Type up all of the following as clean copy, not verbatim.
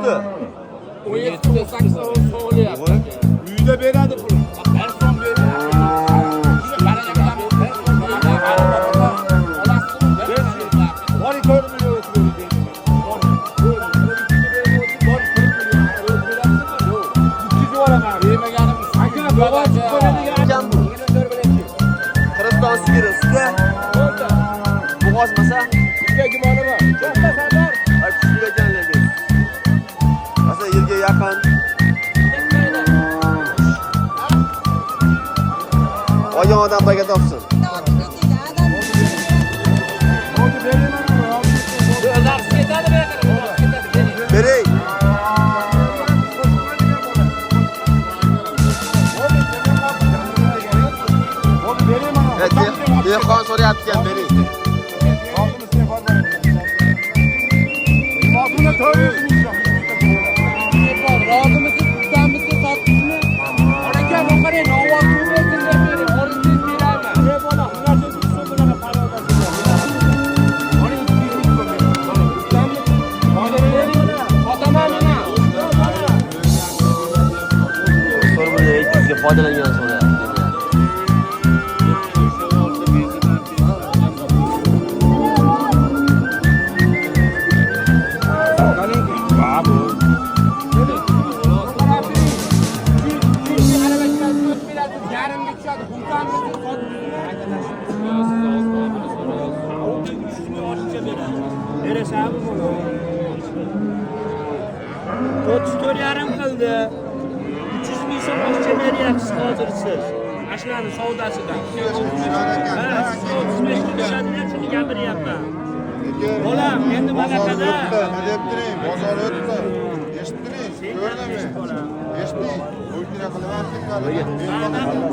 17-18 so'rayapti. Uyda beradi pul. Bir so'm bermayapti. Boring 4 million o'tib beradi. Boring 4 million o'tib berasizmi? Yo'q. 300 yuboraman. Yemaganimiz Aka, bog'och qo'yadigan Ekan bu. Qirg'iziston sigiri suti. Bo'g'ozmasa? Sizga gumoni bor. Katta sardor. Ay, kuchli ekan lekin. Asa yilga yaqin. Olgan odam baraka topsin. Bering. Evet, dehqon so'rayapti ekan, bering. Rozimisiz, xursandmisiz, sotdingizmi? Aka, bu qarang, ovozini bersin deb bering, o'rinsiz berayman. Sotaman mana. 4 million 200 ga foydalangan so'rayapti. Yarimga tushadi. Xursandmisiz, sotdingizmi? Berasanmi buni? 34,5 qildi. 300 ming so'm oshcha beryapsiz hozir siz. Mana shularni savdosidan. Ha, sizga 35 ga tushadi deb shuni gapiryapman. Bolam, endi manaqada Nima deb turing? Bozor o'tdi. Eshitdingiz? Ko'rdingmi? Eshitding. O'ytina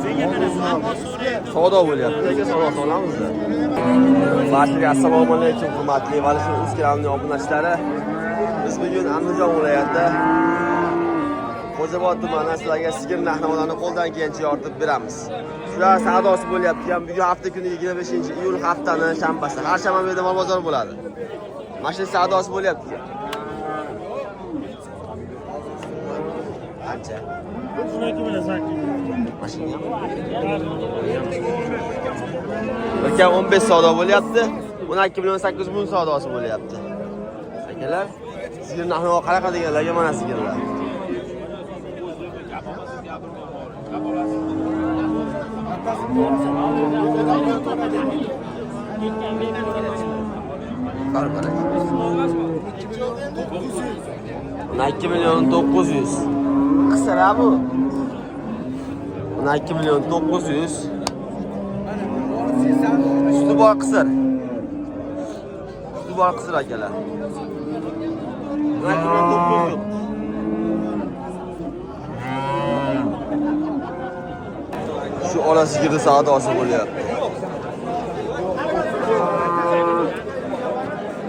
Senga qarab, man so'rayapman. Savdo bo'lyapti. Aka, savdo qilamiz. Barchaga assalomu alaykum, hurmatli Valishin uz kanalining obunachilari. Biz bugun Andijon viloyati Xo'jabod tumanida sizlarga sigir narx-navolarni qo'ldan kelgancha yoritib beramiz. Shular savdosi bo'lyapti. Ham bugun hafta kuni 25-iyul haftani shanbasi. Har shanba bu yerda mol bozor bo'ladi. Mana shu savdosi bo'lyapti. Qancha? Mashina. Bir 15 savdo bo'lyapti. 12 million 800 ming savdosi bo'lyapti. Akalar, sigir narxi qanaqa deganlarga mana sigirlar. Bor aka. 12 million 900. Qisir ha bu. 12 million 900. Suti bor qisir. Suti bor qisir akalar. 12 million 900. Shu ola sigirni savdosi bo'lyapti.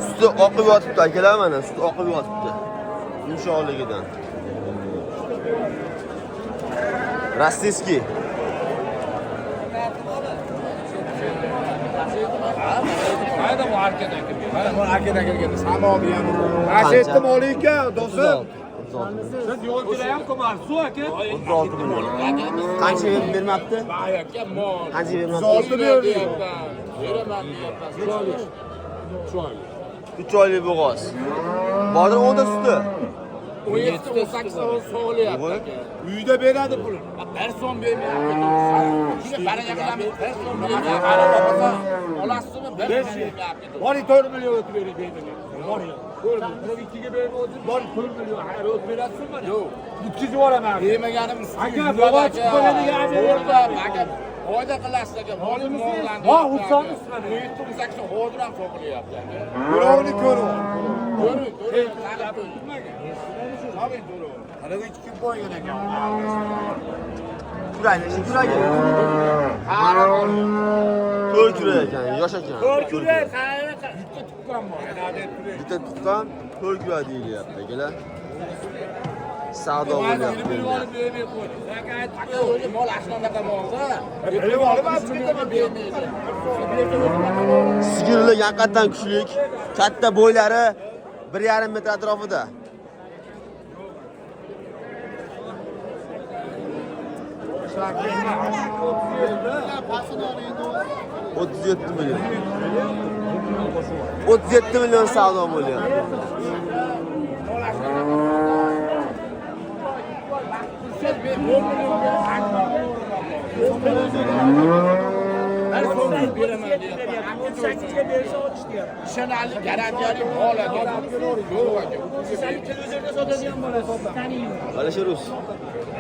Suti oqib yotibdi akalar, mana suti oqib yotibdi. Yumshoqligidan. Rossiyskiy. Qayda bu arkadan kirgan? Mana bu arkadan kirgan. Samovi ham. Mana mol ekan, do'stim. Siz yo'lchilar ham ko'marsiz aka. 36 million. Qancha bermabdi? Aka, mol. Qancha bermabdi? 36 berdi. Beraman deyapman. 3 oylik bo'g'oz. Bodir 10 ta suti. 17-18 so'rayapti aka. Uyda beradi pul. Bir so'm bermayapti. Shuni baraka qilamiz. Bir so'm bermayapti. Qarab olsa, olasizmi? Bir so'm bermayapti. Boring 4 million o'tib bering deydi. Boring. 4 million. 2 ga berib o'tib, boring 4 million o'tib berasizmi? Yo'q. 300 yuboraman. Yemaganimiz Aka, bog'och qo'yadigan aka. Foyda qilasiz aka. Molimiz moldan. Bor, xursandmiz mana. 17-18 hozir ham so'qilyapti aka. Birovni ko'rib. Ko'ring, ko'ring, qarab ko'ring. Tabii doğru. Qanaqa kim qo'ygan ekan? Kurak, necha kurak? 4 kurak ekan, yosh ekan. 4 kurak, qanaqa? Bitta tuqqan bor. Bitta tuqqan 4 kurak deyilyapti akalar. Savdo bo'lyapti. Aka, o'zi mol ashnaqa molda. Bilib olib, Bermaydi. Sigirlar haqiqatdan kuchlik. Katta bo'ylari 1,5 metr atrofida. 37 million. 37 million savdo bo'lyapti. Sakizga bersa otish deyapti. Ishonarli, garantiyali mol aka. Yo'q aka. Siz televizorda sotadigan bo'lasiz. Taniyman. Alisher Rus.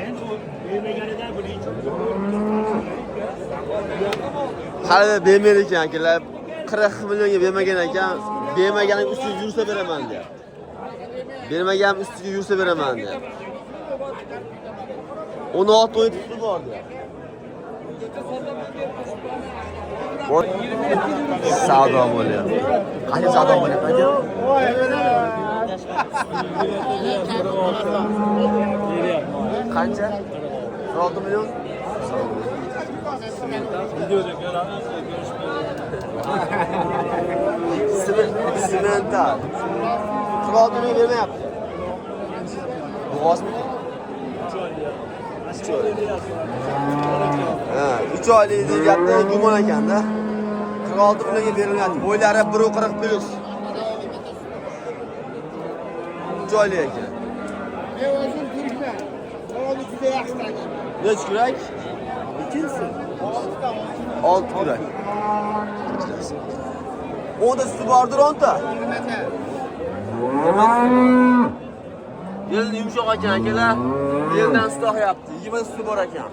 Endi u bermaganidan buning Hali bermaydi ekan akalar. 40 millionga bermagan ekan. Bermaganim ustiga yursa beraman deyapti. Bermaganim ustiga yursa beraman deyapti. 16 oy tuti bor deyapti. Savdo bo'lyapti. Qancha savdo bo'lyapti aka? Qancha? 16 million? Simental. 46 million bermayapti. Bo'g'ozmi? 3 oylik. Ha, 3 oylik deyapti, gumon ekanda. 46 millionga berilyapti. Bo'ylari 1.40 plus. 3 oylik ekan. Men o'zim turkman. Molni juda yaxshi taniyman. Necha kurak? Ikkinchisi. 6 kurak. 10 ta suti bordir, 10 ta. 20 ta. Yel yumshoq ekan akalar. Yeldan sut oqyapti. 20 suti bor ekan.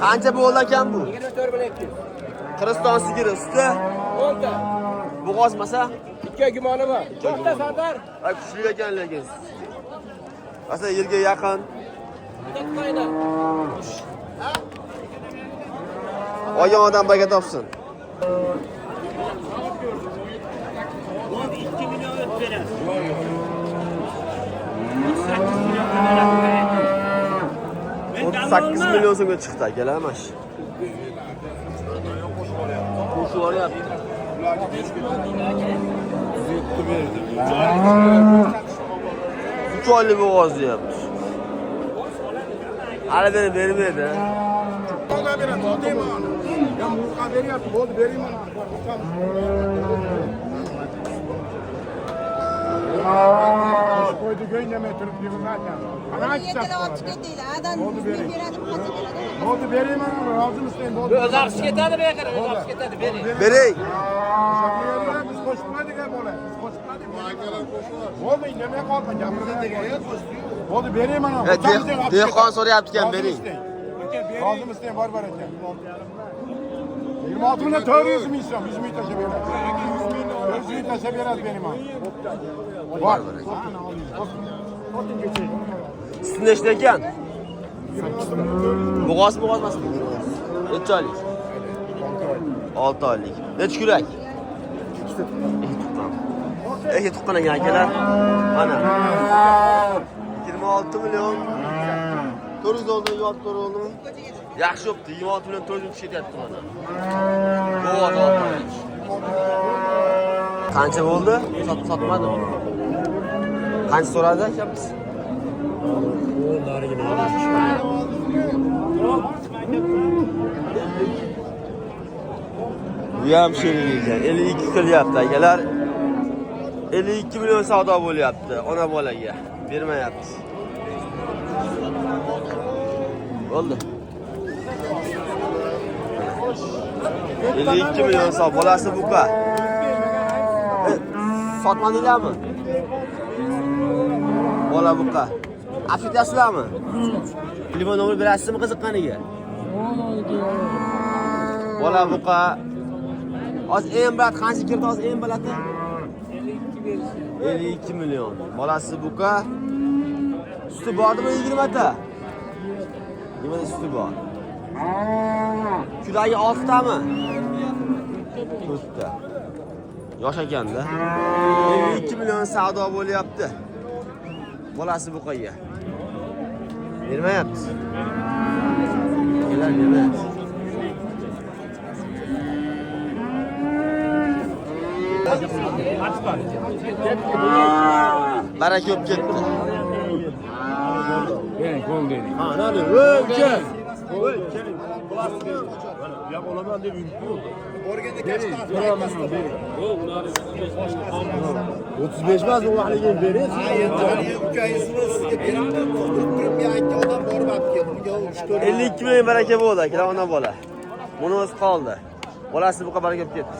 Qancha bo'ldi ekan bu? 24 million 200. Qirg'iziston sigiri suti 10 ta. Bo'g'ozmasa? 2 gumoni bor. To'xta Sardor. Ay kuchli ekan lekin. Aslida yilga yaqin. Olgan odam baraka topsin. 2 million o'tib beradi. 38 million beradi. 38 million so'mga chiqdi akalar mana shu. Qo'shib olyapti. 3 oylik bo'g'oz deyapti. Hali beri bermaydi. O'zi ketadi bu yerga, o'zi ketadi, bering. Bering. Biz qo'shmadik bola. Biz qo'shmadik. Bo'ldi, indamay qolma, gapirma. Bo'ldi, bering mana. Dehqon so'rayapti ekan, bering. Rozimisiz, bor bor ekan. 26 million 400 ming so'm, 100 ming tashlab beradi. 400 ming tashlab beradi bering mana. Bor. Suti nechta ekan? Bo'g'ozmi, bo'g'ozmasmi? Necha oylik? 6 oylik. Necha kurak? 2 tuqqan. 2 tuqqan ekan akalar. Mana. 26 million 400 oldi, 26 oldimi? Yaxshi bo'pti. 26 million 400 tushib ketyapti mana. Bo'g'oz 6 oylik. Qancha bo'ldi? Sotmadim. Qancha so'radi akamiz? Bu ham sherik ekan. 52 qilyapti akalar. 52 million savdo bo'lyapti ona bolaga. Bermayapti. Bo'ldi. 52 million savdo. Bolasi buqa. Sotmadinglarmi? Bola buqa. Afidasizlarmi? Telefon nomeri berasizmi qiziqqaniga? Bola buqa. Hozir eng balat qancha kirdi hozir eng balati? 52 million. Bolasi buqa. Suti bordimi 20 ta? 20 ta suti bor. Kuragi 6 tami? 4 ta. Yosh ekanda. 52 million savdo bo'lyapti. Bolasi buqaga. Bermayapti. Kelar bermayapti. Baraka bo'lib ketdi. Bering, qo'l dedik. Ha, nani? Voy, uka. Voy, keling. Yap olaman deb yuribdi. O'rganda Bering, bering. 35 emas, u haligi bering. Endi haligi ukayisini sizga beribdi, to'xtatib turib, men aytgan odam borib olib keldi. Unga 3-4 52 ming baraka bo'ldi akalar, ona bola. Buni o'zi qoldi. Bolasi buqa baraka bo'lib ketdi.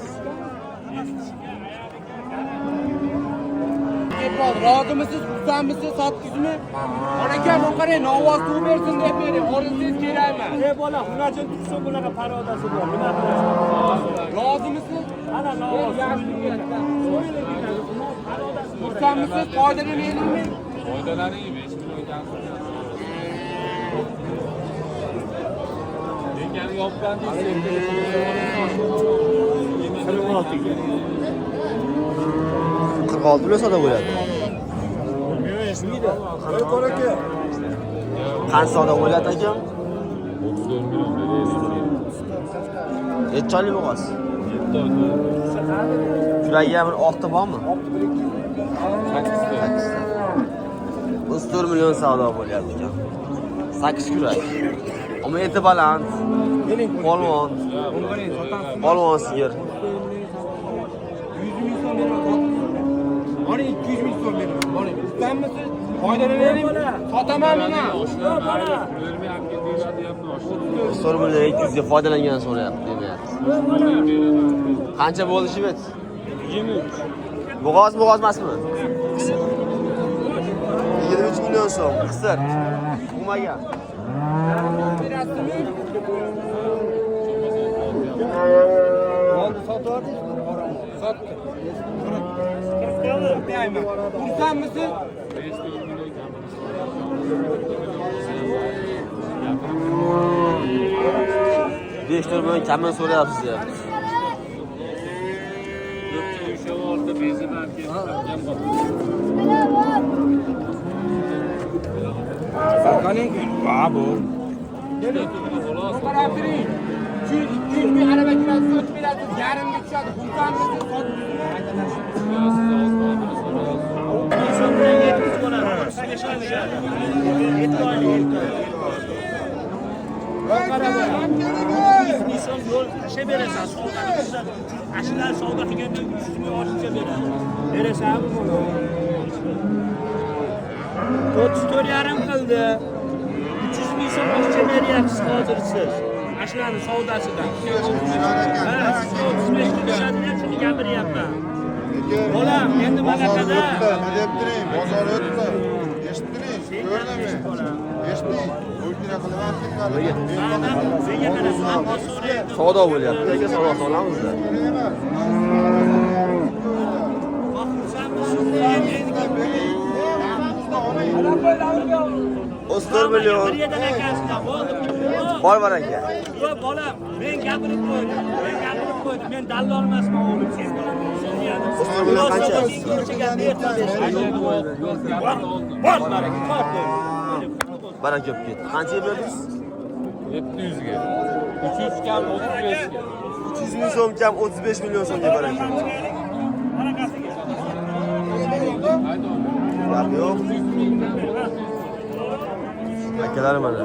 Rozimisiz, xursandmisiz, sotdingizmi? Aka, bu qarang, novoz suv bersin deb bering, o'rinsiz kerak emas. Ey bola, hunarchi tursin bunaqa parodasi bor. Nima qilasan? Rozimisiz? Ana novoz. Xursandmisiz, foydani beraymi? Foydalaring 5 million kam. Lekin yopgan deysiz. 46 ga. 46 million savdo bo'lyapti. Qancha savdo bo'lyapti akam? 34 million beraylik. Necha oylik bo'g'oz? Kuragi ham bir 6 bormi? 8 ta. 34 million savdo bo'lyapti ekan. 8 kurak. Ammo eti baland. Polvon. Polvon sigir. 100 ming so'm beraman. Boring 200 ming so'm beraman. Boring. Xursandmisiz? Foydani beraymi? Sotaman men. 34 million 200 ga foydalangan so'rayapti demayapti. Qancha bo'ldi shibet? 23. Bo'g'oz bo'g'oz emasmi? 23 million so'm qisir. Tug'magan. Berasizmi? Oldi sotib yubordingizmi? Sotdim. Xursandmisiz? Besh to'rt million kamini so'rayapsiz deyapti. Ha bu. Qarab turing. 200 ming araba kiradi, sotib berasiz, yarimga tushadi. Xursandmisiz? Sotdingizmi? 35 tushadi. 7 oylik. 100 ming so'm yo'l tashlab berasan, savdoni tuzadi. Ashlar savdo qilganda 300 ming ortiqcha beradi. Berasanmi buni? 34,5 qildi. 300 ming so'm ortiqcha beryapsiz hozir siz. Ashlarni savdosidan. Ha, sizga 35 ga tushadi deb shuni gapiryapman. Bolam, endi manaqada Nima deb turing? Bozor o'tdi. Eshitdingiz? Ko'rdingmi? Eshitding. O'lkira qilib Senga qarab, man so'rayapman. Savdo bo'lyapti. Aka savdo solamizda. Xursandmisiz? 34 million. Bir yerdan akasidan bo'ldi. Bor baraka. Yo'q bolam, men gapirib qo'ydim. Men gapirib qo'ydim. Men dallol emasman o'g'lim sen. 34 million qancha? Bor baraka, bor. Baraka bo'lib ketdi. Qanchaga berdingiz? 700 ga. 300 kam 35 ga. 300 ming so'm kam 35 million so'mga baraka. Gap yo'q. Akalar mana.